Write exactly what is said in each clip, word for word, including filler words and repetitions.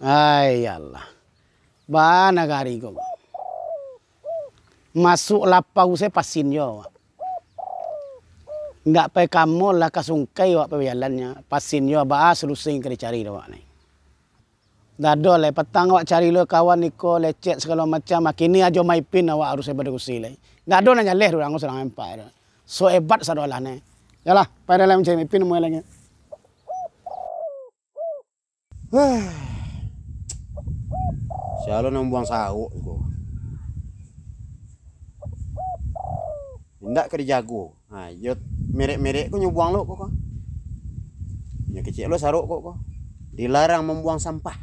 Ai Allah. Ba nagari ko. Masuak lapau se pasin jo awak. Ndak pai ka mall lah ka Sungkai awak pai bajalannyo. Pasin jo baa solusi ka dicari dek awak ni. Ndak ado lai, patang awak cari lo kawan iko, lecet sagalo macam. Kini ajo Maipin awak harus badiskusi lai. Ndak ado nan jaleh urang ko sadang empai tu. So hebat sadolah ni. Yolah, pai dalam cari Maipin mulai lagi. Sia lo nan buang sarok ko? Indak ka dijago. Ha, yo merek-merek ko nyo buang lo ko, ko. Nyo kecek lo sarok ko, ko. Dilarang mambuang sampah.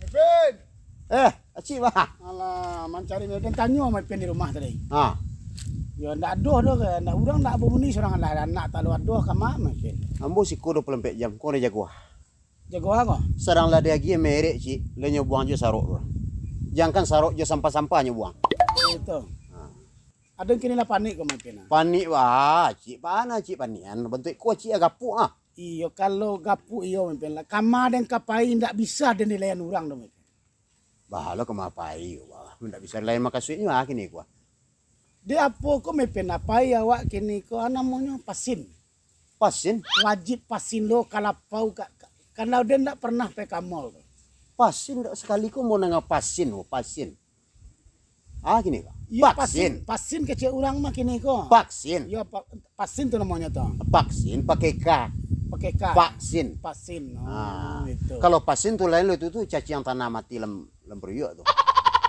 Epin! Eh, Acik, bah. Alah, mancari Maipin, tanyo Maipin di rumah tadi. Ha. Yo, ndak ado doh, ndak, urang ndak babunyi surang lah, anak tak lo ado, ka ma Maipin. Ambo siko dua puluh ampek jam, ko ndak jago ah. Jago ah ko? Sadang lah diagiah merek, Cik, lah nyo buang jo sarok tu. Jankan sarok jo sampah-sampah nyo buang. Itu. Ha. Ado kini lah panik ko Maipin ah. Panik, bah, Cik, paan Cik panian, bantuak ko Cik agapuk ah. Iyo, kalau gapuk iyo, Maipin lah. Kama den ka pai, indak bisa den dilayan urang tu, Maipin. Bah, lo kama pai, bah. Indak bisa dilayan makasuiknyo, ah, kini ko. Di apo ko, Maipin, apai awak kini ko, ah, namonyo pasin. Pasin? Wajib pasin lo, ka lapau, ka, ka, kalau den ndak pernah pai ka mall tu. Pasin, ndak sakali ko mau nanga pasin, oh, pasin. Ah, kini ko. Iyo, pasin. Pasin, pasin kecek urang mah kini ko. Vaksin. Iyo, pa-, pasin tu namonyo tu. Vaksin, pakai K. Pakai K. Vaksin. Pasin. Oh, ah, itu. Kalau pasin tu lain lo, itu tu caciang tanah mati lam, lam periuk tu.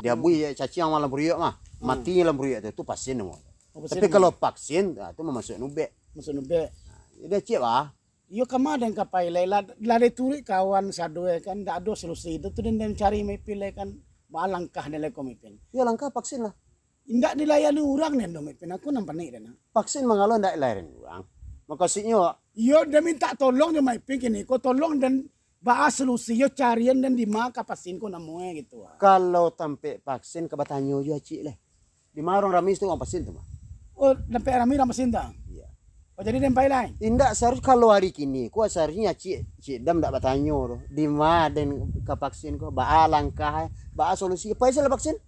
Diabui caciang mah lam periuk mah. Hmm. Mati lam periuk tu, tu pasin namonyo. Oh, pasin. Tapi kalau vaksin, ah, tu mah masuak nubek. Masuak nubek. Ah, jadi ciek lah. Iyo, kama den ka pai lai, lah, lah dituruik kawan sado, kan, ndak ado solusi. Itu tu den, den cari Maipin lai, kan, baa langkah den lai ko Maipin. Iyo, langkah vaksin lah. Indak dilayani urang den doh Maipin, aku nan panik den. Vaksin mangalo ndak dilayani urang? Makasuiknyo? Iyo, den mintak tolong jo Maipin kini ko, tolong den baa solusi, yo carian den di ma ka vaksin ko namonyo gitu. Kalau tampek vaksin ka batanyo jo Acik lai. Di ma urang rami tu urang vaksin tu mah. Oh, tampek rami urang vaksin tu? Iyo. Oh, jadi den pai lai? Indak, seharus kalau hari kini ko seharusnyo Cik, Cik Dam ndak batanyo tu. Di ma den ka vaksin ko, baa langkah, baa solusi, pai salah vaksin.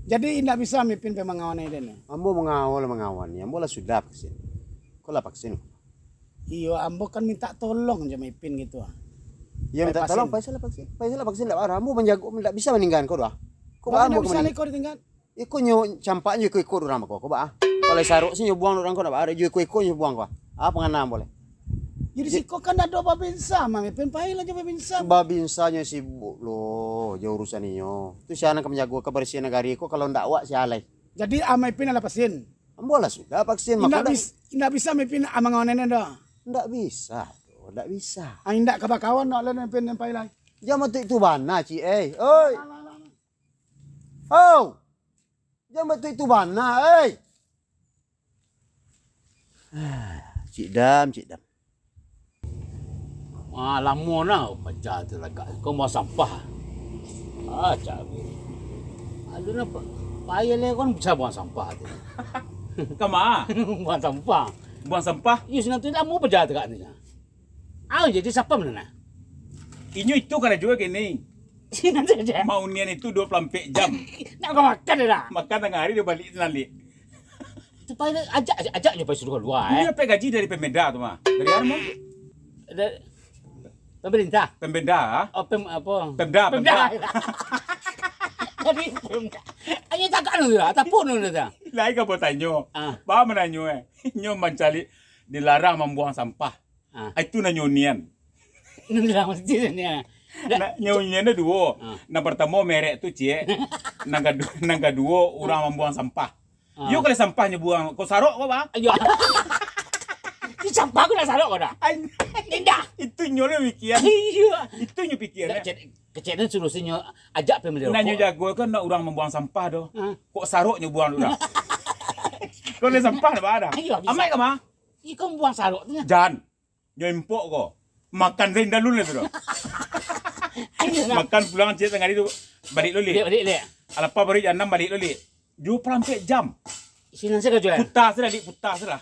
Jadi indak bisa Maipin pai mangawani den? Ambo mangawal, mangawani. Ambo lah sudah vaksin. Ko lah vaksin. Iyo, ambo kan mintak tolong jo Maipin gitu ah. Iyo, mintak tolong, pai salah vaksin. Pai salah vaksin ndak bara. Ambo manjago, ndak bisa maninggaan ko doh. Ko baa ambo ndak bisa ko ditinggaan. Iko nyo campak nyo iko-iko urang ko, ko baa? Kalau sarok se nyo buang urang ko, ndak baa, jo iko-iko nyo buang ko. Ah, pangana boleh. Jadi siko kan ado babinsa, Maipin, pai lah jo babinsa. Babinsa nyo sibuk lo, jo urusan inyo. Tu sia nan ka manjago kabarasiahan nagari ko, kalau ndak awak sia lai? Jadi, ah, Maipin alah vaksin? Ambo lah sudah vaksin, indak bis-, indak bisa Maipin, ah, mangawani den doh? Ndak bisa, doh, ndak bisa. Ah, indak ka bakawan awak lai, Maipin, pai lai? Jan batuik tu bana, Cik, eh. Oi. Alah, alah, alah. Hau! Jan batuik tu bana, eh! Cik Dam, Cik Dam. Ah, lamo nah paja tu lagak. Kau buang sampah. Ah, cabe. Aduh, napa? Payah le kon bisa buang sampah tu. Kama? Buang sampah. Buang sampah? Iyo, sinan tu lamo paja tu agaknyo. Ah, jadi sapa mana nah? Inyo itu karajo kini. Sinan saja. Maunian itu dua puluh ampek jam. Nak kau makan dah? Makan tangah hari, dia balik nanti. Tu pai ajak, ajak, ajak nyo pai suruh kalua, eh. Inyo dapat gaji dari Pemda tu mah. Dari mana, Mang? Dari pemerintah. Pemda, ah? Oh, pem-, apa? Pemda, Pemda. Pemda. Dari Pemda. Ayo cakap dulu lah, tak pun dulu dah. Lai ka batanyo. Ah. Ba mananyo, eh. Inyo mancaliak dilarang mambuang sampah. Ah. Ah, itu nan nyo unian. Nan bilang mesti ni, ah. Nah, nyo unian tu duo. Ah. Nan partamo merek tu ciek. Nan kadu-, nan kaduo urang mambuang sampah. Ah. Yo kalau sampah nyo buang, kau sarok kau, bah? Ayo. Di sampah aku nak sarok kau dah. Ai. Indah. Itu nyo lah mikian. Iyo. Itu nyo pikian. Kecek, kecek ni solusinyo ajak pai mali rokok. Nan nyo jago kan nak urang mambuang sampah tu. Ah. Kok sarok nyo buang tu dah. Kau lihat sampah dah, bah, dah. Ayo, bisa. Amai ka ma? Iko buang sarok tu nya. Jan. Nyo impok ko. Makan se indak lun lah tu doh. Ayo, nah. Makan pulang ciek tangah hari tu. Balik lo, Lik. Balik, balik, Lik. Alapa baru jam anam balik lo, Lik. Dua puluh ampek jam. Sinan se ka jual. Puta se lah, Lik, puta se lah.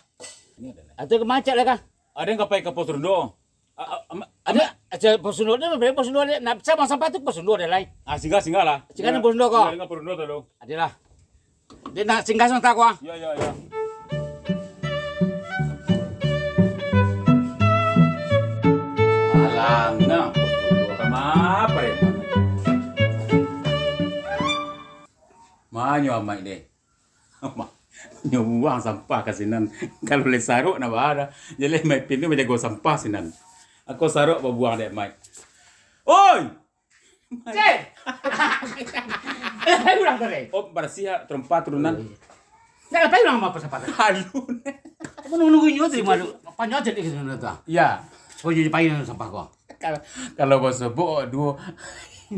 Atau ka macet lah kah? Ado nan ka pai ka pos Rundo. A-, a-, ama-, Ada, aja Posundo ni, bebas Posundo ni. Nak sama sampah tu Posundo ada lai. Ah, singgah, singgah lah. Singgah ni Posundo ko. Singgah dengan Posundo tu. Adalah. Dia nak singgah sebentar ko, ah. Ya, ya, ya. Alang, nah. Sama apa ya? Manyo amaik deh. Nyo buang sampah ka sinan. Kalau lai sarok nak baa dah. Jadi Mak Ipin tu manjago sampah sinan. Ako sarok babuang dek Mak. Oi! Cek! Eh, urang tu, Rek. Oh, barasiah tarompa turunan. Nak ngapai urang apa sampah tu? Halu. Aku nunggu-nunggu inyo tu, malu. Panjang cek di sinan tu. Ya. Supaya dia pai sampah ko. Kalau, kalau basobok duo,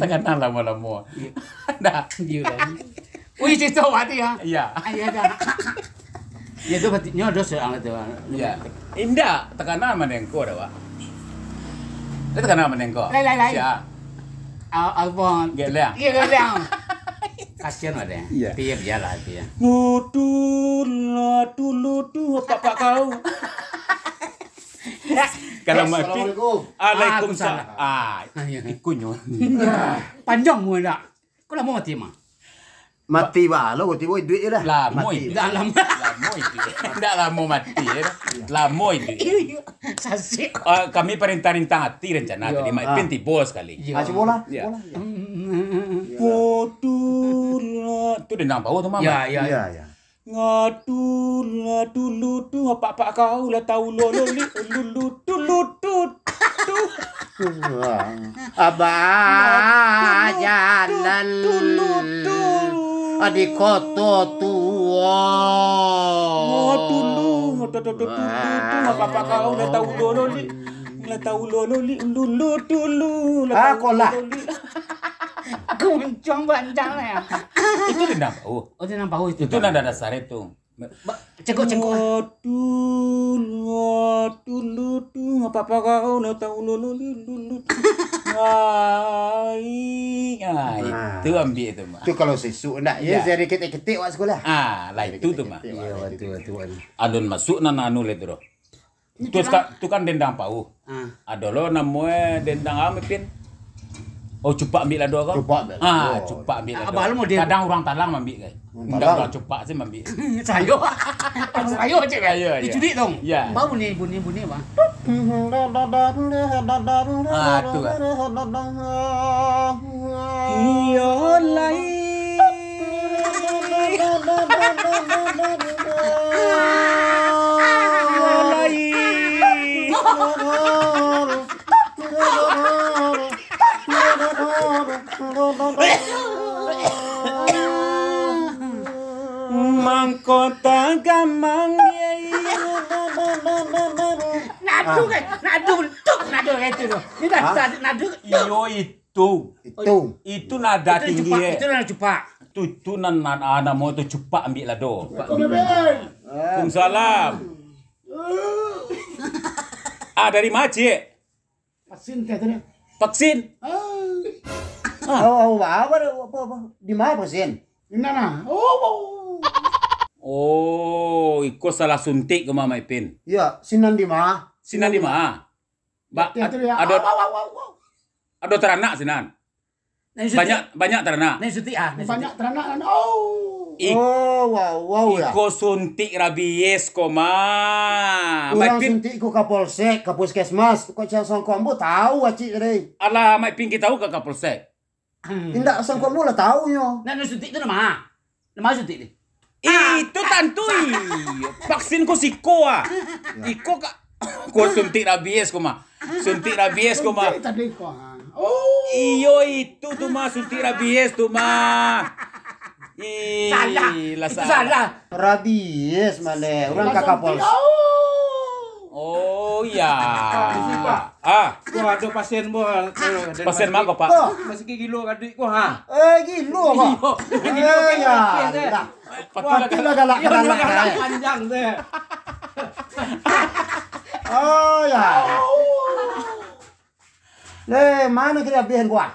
takana lamo-lamo. Iya. Dah. Iya lah. Wih, cerita mati ya. Iya. Ah, iya dah. Ya tu batinyo dosa lah tu. Iya. Indak, takana manengko dah, Pak. Dia takana manengko. Lai, lai, lai. Sia. Ah, apa? Geleng. Iya, geleng. Kasian ada. Iya. Tapi ya biarlah, tapi ya. Mutul, tulu tu, apa, apa kau? Kalau mati, Assalamualaikum. Waalaikumsalam. Ah, iya. Ikunyo. Panjang mu dak? Kau lamo mati mah? Mati balo, tibo iduik je lah. Lamo mati. Iduik. Dah lamo. Lamo iduik. Ndak lamo mati ya. Lamo iduik. Iya, iya. Sasik. Ah, kami parintah-rintah ati rencana tadi, Mak Ipin tibo sakali. Iya. Ah, cubolah, cubolah. Iya. Waduh, tu dendang bau tu, Mak. Ya, ya, ya. Iya, iya. Ngadu lah dulu tu, apak-apak kau lah tahu lo, lo, li, lulu, dulu, tu, tu. Abah jalan dulu, tu. Di koto tuo. Ngadu lu, ngadu, ngadu, ngadu, ngadu, apak-apak kau lah tahu lo, lo, li. Lah tahu lo, lo, li, lulu, dulu, lah tahu lo, lo, li. Aku mencong panjang lah ya. Itu dendang bau. Oh, dendang bau itu. Itu nada dasar itu. Ba-, cengkok, cengkok. Waduh, waduh, lu tu, apa-apa kau nak tahu, lu, lu, lu, lu, lu. Ai, ai, itu ambiak tu, Mak. Tu kalau sesuk ndak, ya, saya ketik-ketik awak sekolah. Ah, lah itu tu, Mak. Iya, betul, betul. Alun masuk nan anu lah tu, doh. Tu, tu kan dendang pauh. Ah. Ado lo namo e dendang apo, Pin? Oh, cupak ambiak lado ko? Cupak ambiak lado. Ah, cupak ambiak lado. Kadang urang Talang maambiak, kai. Indak urang Cupak se maambiak. Sayo. Sayo cek, kai. Sayo, iyo. Diculik dong. Ya. Bau bunyi, bunyi, bunyi, bang. Ah, tu, ah. Iyo lai. Iyo lai. Mangko tagamang, ye. Nado, kai. Nado, tuk, nado, kai, tu, tu. Ni dah, dah, nado. Iyo, itu. Itu. Itu nada tinggi, cupak, eh. Itu nada cupak. Tu, tu nan, nan, ah, namo tu cupak ambiak lado. Assalamualaikum, Bang. Waalaikumsalam. Ah, dari ma, Cik? Vaksin teh tadi. Vaksin? Ah. Ah. Oh, oh, apa, apa, apa? Di ma vaksin? Di ma? Oh, oh. Oh, iko salah suntik ko, Mak Ipin. Iya, sinan di ma? Sinan di ma? Ba-, teh tadi, ya. Ado, ah, ah, ah, ah, ah. Ado taranak sinan? Banyak, banyak taranak. Banyak taranak kan. Oh. Oh, wow, wow, ya. Iko suntik rabies ko, Ma. Urang Mak Ipin suntik ko ka polsek, ka puskesmas. Kok cak sangko ambo tahu acik tadi. Alah, Mak Ipin ka tahu ka, ka polsek? Hmm. Indak, sangko ambo lah tahu nyo. Nah, nah, suntik tu nama? Nama suntik ni? Itu tantu, iyo. Vaksin ko siko, ah. Ya. Iko ka, ko suntik rabies ko, Ma. Suntik rabies ko, Ma. Suntik tadi ko, ah. Oh. Iyo, itu tu, Ma, suntik rabies tu, Ma. Ih, salah. Itu salah. Rabies mah, urang ka polsek. Oh, iya. Ah. Ko ado pasien, Bang. Pasien ma ko, Pak? Masih gilo kaduik ko, ha? Eh, gilo, Pak. Gilo. Eh, ya. Patut lah galak-galak, eh. Panjang tu. Oh, ya. Leh, mano kini abihan gua?